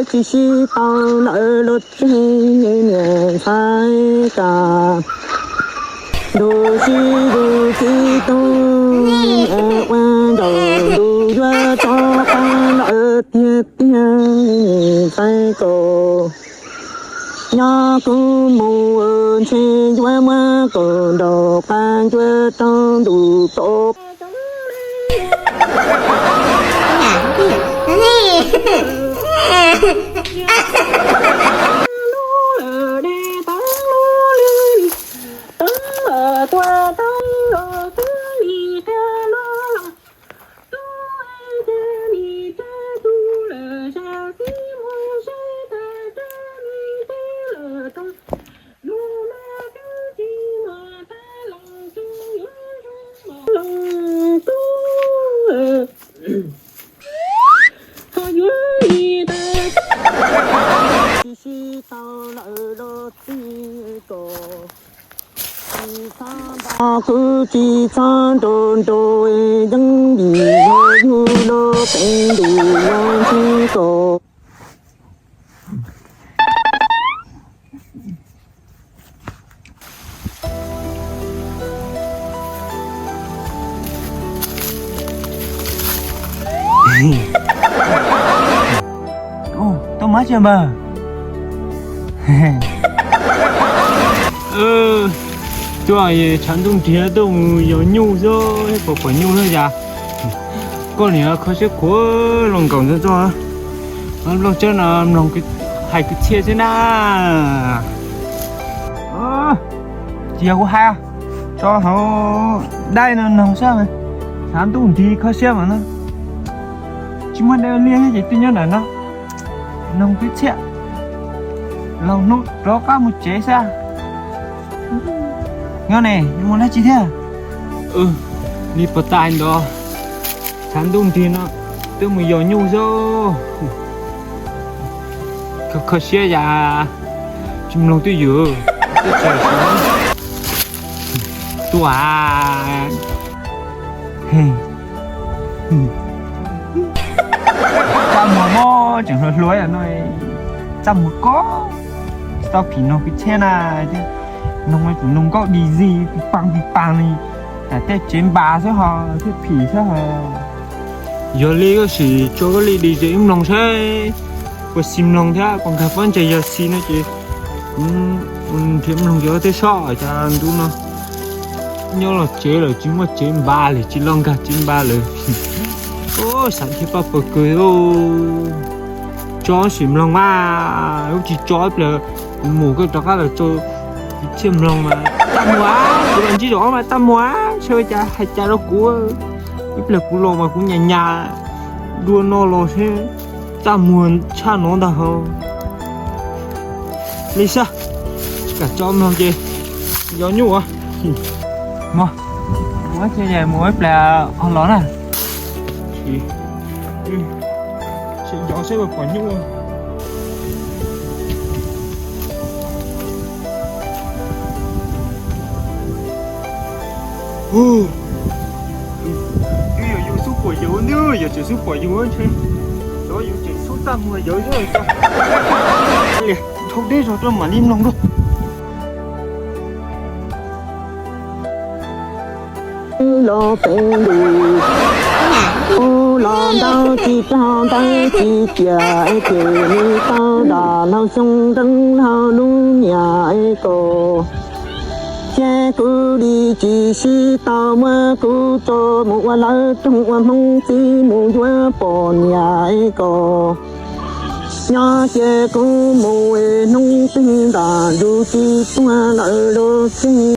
Tsis sib tau lawm los txij niam ntxhais tas, ntuj sib ntuj txib tub ua ncaus ntuj yuav rov qab lawm tiag tiag ntxhais Kaus. Nyob kuv mus ntshe yuav muab Kaus nraug qab ncuav rau ntuj tod. Tsis sib tau lawm los txij Kaus, tsis txhob nto kuv, tsis txhob nrau nrau yeeb vim yog yus los peb ntus los ntsib Kaus. Tuaj mas tsis npawg. Tuaj tshav ntuj nrig tuaj mus yos nyuj xwb, pom pom nyuj xwb cas. Koj niam kho siab khuav los nkaum ntxov ntxov, mloog tsawb no mloog hais kwv txhiaj xwb na. Tsis yog kuv hais, tso hauv daim no mloog xwb, tshav ntuj nrig kho siab mas no. Tsis muaj dej liaj ces twb nyob nram no mloog kwv txhiaj, laug hnub rov qab mus tsev xwb. Nyob ne, mus dab tsi thiab? Ni pom tas ntawd, tshav ntuj nrig no twb mus yos nyuj xwb. Kho siab yam, tsis mloog twj ywm, twb tsis tuaj. Txaj muag mob tseem hluas hluas no, txaj muag koj tsis tau phim noog kwv txhiaj na, noog tseem noog nkauj D Z pis paas pis paas li, tam tej tsev npas xwb ho thiaj phim xwb ho. Yog li koj sim tso koj li D Z wb mloog saib puas xis mloog thiab, puas nkag pob ntseg. Yog xis no ces kuv nrhiav mloog cov tej soj cas ntu no nyob los tsev lawm tsis muaj tsev npas lawm, tsis los nkag tsev npas lawm. Xav thiab paj pawg kawg. Tso sim mloog mas, lub tsis tso ib pliag kuv mus koj rov qab los tso, kuv thiaj mloog mas txaj muag, kuv los ntsib zaum ob mas txaj muag, ntshe ua cas hais cas rau kuv, ib pliag kuv los mas kuv nyas nyas dua no los seb txaj muag tshaj no ntag ho. Li xwb, tsis kam tso mloog ces yos nyuj as. Mus, mus ib pliag ho los na. Tseem yos seb puas pom nyuj. Twb yog yus xub pom yus, twb yog tseem xub pom yus ntshe, yus tseem xub txaj muag yus xwb. Dhau deb zog rau mam li mloog rau. Los peb ntus, ub los ntau tsis tau ntawv tsis tiam es ces nws tau dam laug xyoo nreeb laug lub niam es Kaus. Thiab kuv li tsis sib tau muab kuv tso mus ua lawv roog ua Hmoob txib mus yuav poj niam es Kaus. Nyob cia kuv mus es hnub twg ntam ntsug tsis tuag lawm los txij